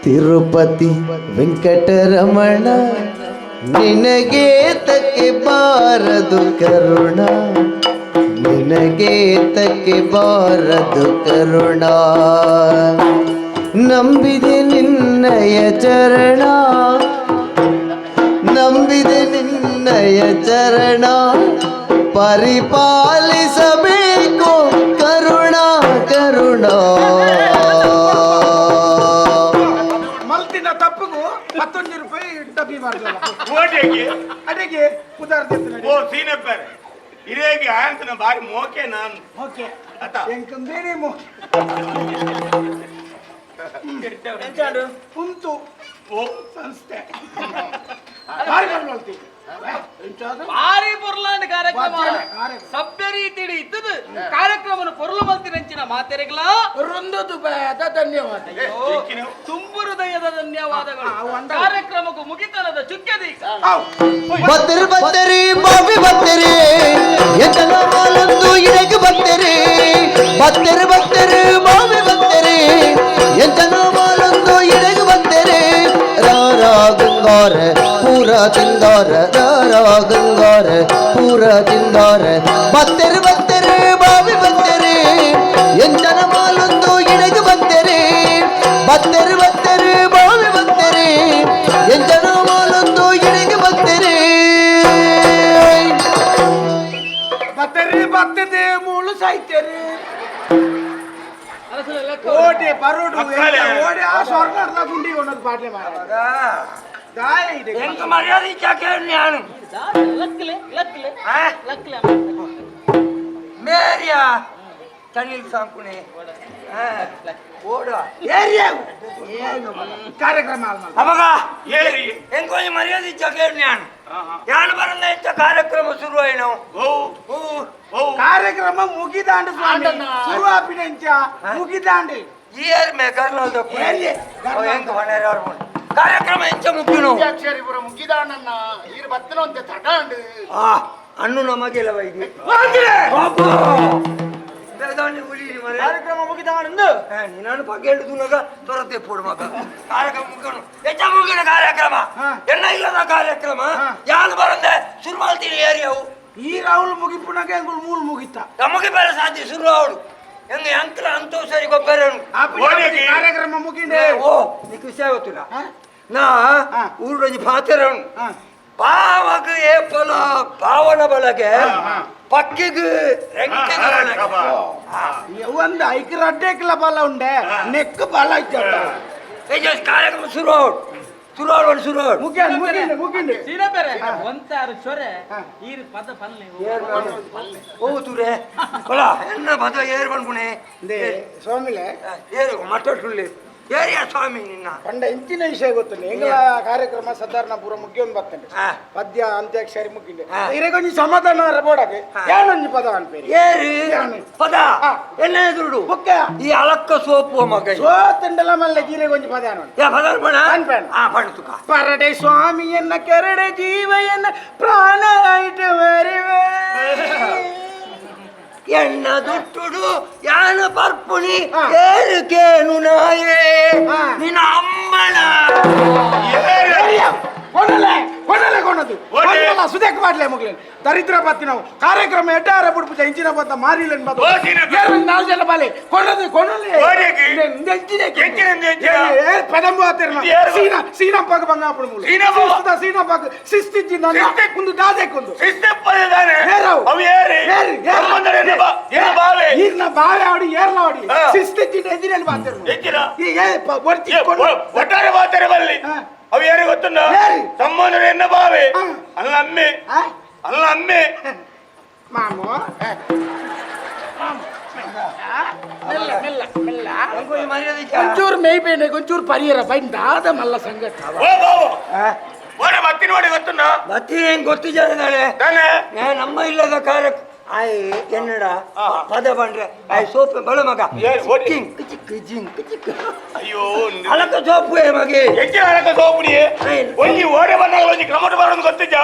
ತಿರುಪತಿ ವೆಂಕಟರಮಣ ನಿನಗೆ ತಕ್ಕೆ ಬಾರದು ಕರುಣ, ನಿನಗೆ ತಕ್ಕೆ ಬಾರದು ಕರುಣ, ನಂಬಿದೆ ನಿನ್ನಯ ಚರಣ, ನಂಬಿದೆ ನಿನ್ನಯ ಚರಣ, ಪರಿಪಾಲಿಸಬೇಕು ಕರುಣ ಕರುಣ. మల్తిన తప్పుకు 19 ರೂಪಾಯಿ ಡಬ್ಬಿ ಮಾಡ್ದಲ್ಲ. ಓಟೆಗೆ. ಅಡಿಗೆ ಉದಾರ. ಓ ಸೀನಪ್ಪರ್ ಇರೇಗೆ ಆಯಂತನ ಬಾರಿ ಮೋಕೆ ನಾನು. ಓಕೆ. ಅತ್ತ. ಎಂಕಂದೇನೆ ಮೋಕೆ. ಎಂಚಾಂಡು. ಉಂತು. ಓ. ಸಂಸ್ಥೆ ಬಾರಿ ಬರ್ಬಲ್ತಿ. ಭಾರಿ ಪೊರ್ಲಾಂಡ್ ಕಾರ್ಯಕ್ರಮ. ವಾದ್ಯನೆ ಕಾರ್ಯಕ್ರಮ. ಸಭ್ಯ ರೀತಿಡಿ ಇದ್ದದು ಕಾರ್ಯಕ್ರಮನ ಪೊರ್ಲು ಮಲ್ತಿನಂಚಿನ ಮಾತೆರೆಗ್ಲಾ ರುಂದು ದುಬಾದ ಧನ್ಯವಾದ. ಎಕ್ಕಿನ. ತುಂಬು ಹೃದಯದ ಧನ್ಯವಾದಗಳು. ಆ, ಆ, ಒಂದ- ಕಾರ್ಯಕ್ರಮಕ್ಕೂ ಮುಗಿತನದ ಚುಕ್ಕೆದೀಗ. ಅವ್. ಬತ್ತರಿ ಬತ್ತರಿ ಬಾಬಿ ಬತ್ತರಿ ಎತ್ತನ ಮಾಲೊಂದು ಇಡಗೆ ಬತ್ತರಿ, ಬತ್ತರಿ ಬತ್ತರಿ ಬಾಬಿ ಬತ್ತರಿ ಎತ್ತನ ಮಾಲೊಂದು ಇಡಗೆ ಬತ್ತರಿ, ರಾರಾ ಗಂಗಾರ ಪೂರ ತಿಂದಾರ, ರಾರಾ ಗಂಗಾರ ಪೂರ ತಿಂದಾರ, ಬತ್ತರಿ ಬತ್ತರಿ ಬಾಬಿ ಬತ್ತರಿ ಎಂತನ ಮಾಲೊಂದು ಇಡಗೆ ಬತ್ತರಿ, ಬತ್ತರಿ ಬತ್ತರಿ ಬಾಬಿ ಬತ್ತರಿ ಎಂತನ ಮಾಲೊಂದು ಇಡಗೆ ಬತ್ತರಿ. ಬತ್ತರಿ ಬತ್ತದೆ ಮೂಳು ಸಾಯ್ತೇರಿ. ಓಟೆ ಬರೋಡು. ಮಕ್ಕಳೇ. ಓಡೆ ಆ ಸ್ವರ್ಣ ಗುಂಡಿ ఉన్నది ಪಾಟ್ಲೆ ಮಾರ ದಾಯ ಇದೆ. ಎಂಕ ಮರ್ಯಾದೆ ಇಚ್ಚಾಕೆ ನಾನು. ಲಕ್ಲೆ ಲಕ್ಲೆ. ಆ? ಲಕ್ಲೆ. ಮೇರಿಯಾ ತಣ್ಣೀರ್ ಸಾಂಕುಣೆ ಓಡ. ಏರಿಯಾ ಕಾರ್ಯಕ್ರಮ ಅಲ್ಲ. ಅವಾಗ ಏರಿ. ಎಂಕೊಂಜಿ ಮರ್ಯಾದೆ ಇಚ್ಚಾಕೆ ನಾನು ಯಾನು ಬರಂದ ಇಂಚ ಕಾರ್ಯಕ್ರಮ ಶುರು ಆಯ್ನು. ಓ. ಹೂ. ಓ. ಕಾರ್ಯಕ್ರಮ ಮುಗಿದಾಂಡು ಸ್ವಾಮಿ. ಆಂಡಣ್ಣ. ಶುರು ಆಪಿನಂಚ ಮುಗಿದಾಂಡು. ಇಯರ್ ಮೇ ಕರ್ನಾಲ್. ಏರಿಯೆ. ಎಂಕ ಹೊಣೆ ಕಾರ್ಯಕ್ರಮ ಇಂಚ ಮುಖ್ಯನು. ವಿದ್ಯಾಕ್ಷರಿ ಪುರ ಮುಗಿದಾಣಣ್ಣ ಈರು ಬತ್ತನ ಒಂತೆ ತಟಾಂಡು. ಆ ಅಣ್ಣು ನಮಗೆಲ್ಲ ವೈದ್ಯ ಕಾರ್ಯಕ್ರಮ ಮುಗಿದಾಣಂದು. ನಾನು ಪಗ್ಗೆಂಡು ತುನಗ ತೊರತೆ ಪೋಡು ಮಗ ಕಾರ್ಯಕ್ರಮ ಮುಗಿಯೋಣ ಹೆಚ್ಚ ಮುಗಿನ ಕಾರ್ಯಕ್ರಮ. ಹಾ. ಎನ್ನ ಇಲ್ಲದ ಕಾರ್ಯಕ್ರಮ. ಹಾ. ಯಾನು ಬರಂದೆ ಶುರು ಮಾಡ್ತೀನಿ ಏರಿಯಾವು. ಈ ರಾಹುಲ್ ಮುಗಿಪುನಾಗ ಎಂಗುಲ್ ಮೂಲ್ ಮುಗಿತ. ನಮಗೆ ಬೇರೆ ಸಾಧ್ಯ ಶುರು ಅವಳು ಹೆಂಗ ಅಂಕಲ ಅಂತೂ ಸರಿ ಗೊಬ್ಬರ. ಓಡೆಗೆ. ಕಾರ್ಯಕ್ರಮ ಮುಗಿಂಡೆ. ಓ ನೀಕು ವಿಷಯ ಗೊತ್ತಿಲ್ಲ. ಹಾ? ನಾ ಹಾ. ಊರೊಂಜಿ ಪಾತೆರನು. ಹಾ. ಪಾವಗ ಏಪಲ ಪಾವನ ಬಳಗೆ ಹಾ. ಪಕ್ಕಿಗೆ ರೆಂಕೆಗೆ ಬಳಗೆ. ಒಂದು ಐಕ್ ರಡ್ಡೆಕ್ಲ ಬಲ ಉಂಡೆ ನೆಕ್ ಬಲ ಇತ್ತ. ಏ ಜಸ್ಟ್ ಕಾರ್ಯಕ್ರಮ ಶುರು ಅವಳು ಶುರು ಅವಳು ಶುರು ಅವಳು. ಮುಗಿಂಡು ಮುಗಿಂಡು ಮುಗಿಂಡು. ಸೀದಾ ಬೇರೆ ಒಂತಾರು ಚೊರೆ. ಹಾ. ಈರು ಪದ ಪಲ್ಲೆ. ಓ ತುರೆ ಕೊಲ ಎನ್ನ ಪದ ಏರ್ ಬನ್ಪುಣೆ. ಇಂದೆ ಸ್ವಾಮಿಲೆ. ಏರು ಮಟ್ಟುಳ್ಳಿ ಏರಿಯ ಸ್ವಾಮಿ ನಿನ್ನ. ಪಂಡ ಇಂಚಿನ ವಿಷಯ ಗೊತ್ತಿಲ್ಲ ಎಂಗಲ ಕಾರ್ಯಕ್ರಮ ಸಾಧಾರಣ ಪೂರ ಮುಗಿಯೊಂದು ಬರ್ತಂಡೆ. ಹಾ. ಪದ್ಯ ಅಂತ್ಯಾಕ್ಷರಿ ಮುಗಿಂಡೆ. ಹಾ. ಇರೆ ಕೊಂಚ ಸಮಾಧಾನ ಬೋಡಾಗೆ. ಹಾ. ಏನೊಂಜಿ ಪದ ಅನ್ಪೇರಿ. ಏರು. ಯಾನು? ಪದ. ಹಾ. ಎನ್ನ ಎದುರುಡು. ಬೊಕ್ಕ. ಈ ಅಲಕ್ಕ ಸೋಪು ಮಗ. ಸೋತಂಡಲ ಮಲ್ಲ ಜೀರೆ ಕೊಂಚ ಪದ ಅನ್ಪೇರಿ. ಯಾ ಪದ ಅನ್ಪಣ. ಅನ್ಪೇಣ. ಆ ಪಣತುಕ. ಪರಡೆ ಸ್ವಾಮಿ ಎನ್ನ ಕೆರಡೆ ಜೀವ ಎನ್ನ ಪ್ರಾಣ ಆಯ್ತು ಮರಿವೆ. ಎನ್ನ ದುಟ್ಟುಡು ಯಾನ ಪರ್ಪುಣಿ. ಹಾ. ಏರುಕೇನು ನಾಯೇ. ಹಾ. ನಿನ್ನ ಅಮ್ಮನ. ಏರಿ. ಕೊನಲೆ ಕೊನಲೆ ಕೊನದು. ಓಡೆ. ಕೊನಲ ಸುದೇಕ್ ಮಾಡ್ಲೆ ಮಗ್ಲೇನ್ ದರಿದ್ರ ಬತ್ತಿ ನಾವು ಕಾರ್ಯಕ್ರಮ ಎಡ್ಡಾರ ಬುಡ್ಪುಜ ಇಂಚಿನ ಬತ್ತ ಮಾರಿಲನ್ ಬತ್ತ. ಓ ಸೀನಪ್ಪ. ಏರು ನಾಲ್ ಜನ ಬಾಲೆ ಕೊನದು ಕೊನಲೆ. ಓಡೆಗೆ. ಇಂಚಿನ. ಎಂಚಿನ ಎಂಚಿನ? ಏ ಪದಂಬು ಆತಿರ್ನ. ಇದು ಏರು? ಸೀನಾ ಸೀನಪ್ಪಗ ಬಂಗಾಪುಡು ಮೂಲು. ಸೀನಪ್ಪ. ಶಿಸ್ತ ಸೀನಪ್ಪಗ ಶಿಸ್ತಿಜ್ಜಿ ನನ್ನ ಶಿಸ್ತಿ- ಒಂದು ದಾದೆಕ್ಕೊಂದು. ಶಿಸ್ತಪ್ಪದಾನೆ. ಏರವು. ಅವು ಏರಿ. ಏರಿ, ಏರಿ. ಸಂಬಂಧರು ಎನ್ನ ಎನ್ನ ಬಾವೆ. ಈರ್ನ ಬಾವೆ ಆಡಿ ಏರ್ಲ ಆಡಿ. ಹಾ. ಶಿಸ್ತಿಜ್ಜಿ ಎದಿರಲ್ಲಿ ಬಾತಿರ್ನ. ಎಂಚಿನ? ಈ ಏ ಒರ್ಚಿ ಏ, ಕೊನು. ಒಟ್ಟಾರೆ ಬಾತಾರೆ ಬಲ್ಲಿ. ಹಾ. ಅವು ಏರಿ ಗೊತ್ತುಂಡ. ಏರಿ. ಸಂಬಂಧರು ಎನ್ನ ಬಾವೆ. ಹಾ. ಅಲ್ಲ ಅಮ್ಮೆ. ಆ? ಅಲ್ಲ ಅಮ್ಮೆ. ಮಾಮು. ಮೆಲ್ಲ ಮೆಲ್ಲ ಮೆಲ್ಲ. ಎಂಕೊಂಜಿ ಮರ್ಯಾದೆ ಇಜ್ಜಾ? ಒಂಚೂರು ಮೇಯ್ಬೇನೆ, ಒಂಚೂರು ಪರಿಯರ ಬೈನ್ ದಾದ ಮಲ್ಲ ಸಂಗಟ. ಓ ಬಾವು. ಆ, ಓಡೆ ಬತ್ತಿನ ಓಡೆ ಗೊತ್ತುಂಡ? ಬತ್ತಿ ಏನ್ ಗೊತ್ತಿದ್ದಾರೆ? ತಾನೆ. ನಮ್ಮ ಇಲ್ಲದ ಕಾರ್ಯ ಆಯ್ ಎನ್ನಡ ಪದ ಬಂಡ್ರೆ ಆಯ್ ಸೋಪ್ ಬಳ ಮಗ. ಏ, ಓಡಿ. ಜಿಂಕ್ ಚಿಕ್ಕ ಜಿಂಕ್ ಚಿಕ್ಕ. ಅಯ್ಯೋ. ಅಲಕ ಸೋಪು ಏ ಮಗೆ. ಎಂಚಿನ ಅಲಕ ಸೋಪುನಿ? ಒಂಜಿ ಓಡೆ ಬಂದಾಗ ಒಂಜಿ ಕ್ರಮಟ ಬರೋದು ಗೊತ್ತಿಜ್ಜಾ?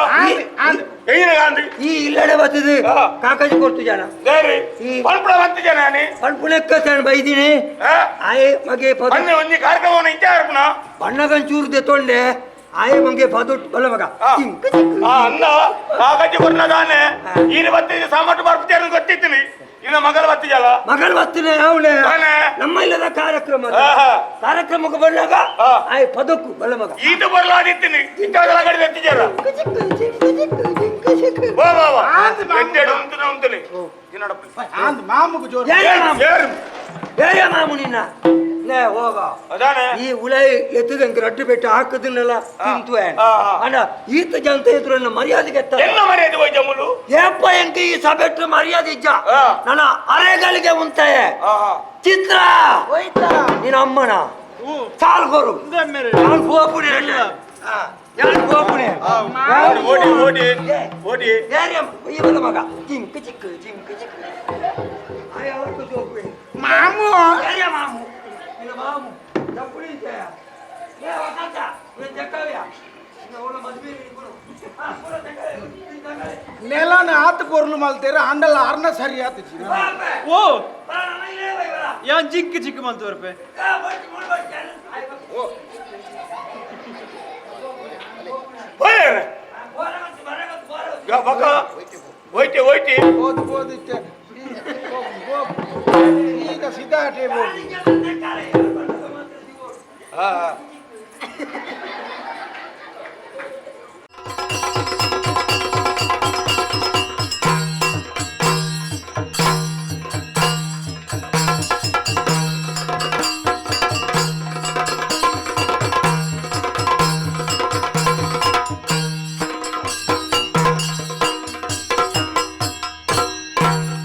ಎಂಜಿನ ಗಾಂಧಿ. ಈ ಇಲ್ಲಡೆ ಬರ್ತದೆ. ಕಾಕಾಜಿ ಕೊಡ್ತು ಜನ. ದೇರಿ. ಈ- ಪಲ್ಪುಡ ಬಂತಿದ್ದೆ ನಾನಿ. ಪನ್ಪುನೆಕ್ಕ ಬೈದಿನಿ. ಆ? ಆಯ್ ಮಗೆ ಪದ. ಮೊನ್ನೆ ಒಂಜಿ ಕಾರ್ಯಕ್ರಮವನ್ನು ಇಂಚ ಇರ್ಪುನ. ಬಣ್ಣಗಂಚೂರು ದೆತ್ತೊಂಡೆ ಆಯ್ ಮಗೆ ಪದ ಬಲ ಮಗ. ಜಿಂಕ್ ಚಿಕ್ಕ. ಆ ಅನ್ನ ಕಾಕಜ್ಜಿ ಕೊರ್ನ ದಾನೆ ಈರು ಬತ್ತಿದ್ದೆ ಸಾಮಟ್ಟು ಬರ್ತಿದ್ದಾರೆ ಗೊತ್ತಿದ್ದೀನಿ. ಇನ್ನ ಮಗಳ ಬತ್ತಿಜಲ್ಲ. ಮಗಳು ಬರ್ತದೆ ಅವನೇ. ತಾನೆ. ನಮ್ಮ ಇಲ್ಲದ ಕಾರ್ಯಕ್ರಮ ಅದು. ಆಹಾ. ಕಾರ್ಯಕ್ರಮಕ್ಕೆ ಬಂದಾಗ ಆಯ್ ಪದಕ್ಕು ಬಲ ಮಗ. ಈತ ಬರ್ಲಾದಿತ್ತೀನಿ ಇಂಥದ್ದೆಲ್ಲ ಕಡೆ ಎತ್ತಿಜಲ್ಲ. ಚಿಕ್ಕ ಚಿಕ್ಕ ಚಿಕ್ಕ ಚಿಕ್ಕ ಚಿಕ್ಕ. ವಾ ವಾ ವಾ. ಆಂದ್ ಮಾಮ. ಎಟ್ಟೆಡು ಉಂಟು ಉಂಟುಲಿ. ಆಂದ್ ಮಾಮುಗು ಜೋರು. ಏ ಮಾಮು. ಏರು. ಏ ಮಾಮು ನಿನ್ನ ಲೇ ಹೋಗ. ಅದಾನೆ. ಈ ಉಲೈ ಎತ್ತದಂಗೆ ರಡ್ಡು ಬೆಟ್ಟ ಹಾಕದನ್ನೆಲ್ಲ ತಿಂತು. ಆ, ಆ. ಅಣ್ಣ ಈತ ಜನತೆ ಎದುರನ್ನ ಮರ್ಯಾದೆಗೆ ಎತ್ತ. ಎನ್ನ ಮರ್ಯಾದೆ ಹೋಯ್ ಜಮ್ಮುಲು? ಏಪ್ಪ ಎಂಕ ಈ ಸಭೆಟ್ಟು ಮರ್ಯಾದೆ ಇಜ್ಜ. ನನ್ನ ಅರೆಗಳಿಗೆ ಉಂತಾಯ. ಚಿತ್ರ. ಹೋಯ್ತಾ. ನಿನ್ನ ಅಮ್ಮನ ಸಾಲ್ ಕೊರು. ನಾನು ಹೋಪುಣೆ, ನಾನು ಹೋಪುಣೆ. ಓಡಿ ಓಡಿ ಓಡಿ. ಈ ಬಲ ಮಗ ಜಿಂಕ್ ಚಿಕ್ಕ ಜಿಂಕ್ ಚಿಕ್ಕ ಆಯ ಅವ್ರಿಗೆ ಸೋಪುವೆ. ಮಾಮು. ಏರಿಯ ಮಾಮು ನಿನ್ನ ಮಾಮು ತಪ್ಪುಡಿ ಇದ್ದಾಯ. ಏ ವಸಂತ ನೀನು ಜಕ್ಕವ್ಯ ನಿನ್ನ ಅವಳ ಮದುವೆ ಇಬ್ಬರು. ಹಾ, ಪೂರ ಜಕ್ಕವ್ಯ, ನೀನು ಜಕ್ಕವ್ಯ. ನೆಲನ ಆತ ಪೊರ್ಲು ಮಲ್ತೇರ ಆಂಡಲ ಅರ್ನ ಸರಿ ಆತ. ಬಾಪೆ. ಓ. ಬಾ, ನನ್ನ ಇಲ್ಲೇ ಬೈ ಬಾ. ಯಾನ್ ಜಿಂಕ್ ಚಿಕ್ಕ ಮಂತವರ್ಪೆ. ಆ, ಬಡ್ಡಿ, ಮೂರು ಬಡ್ಡಿ, ಆಯ್ ಬಾ. ಹೋಯ್. ಬೋರಗತ್ತು, ಬರಗತ್ತು, ಬೋರಗತ್ತು. ಯಾ ಬಕ ಹೋಯ್ತಿ ಹೋಯ್ತಿ. ಹೋದ್ ಹೋದ್ ಇತ್ತೆ. ಈಗ ಸಿದ್ಧ ಟೇಬಲ್. ಜನ ಜಕ್ಕಾರೆ, ಯಾರು ಬರ್ತದೆ ಮಾತ್ರ ಸಿಗೋರು. ಹಾ.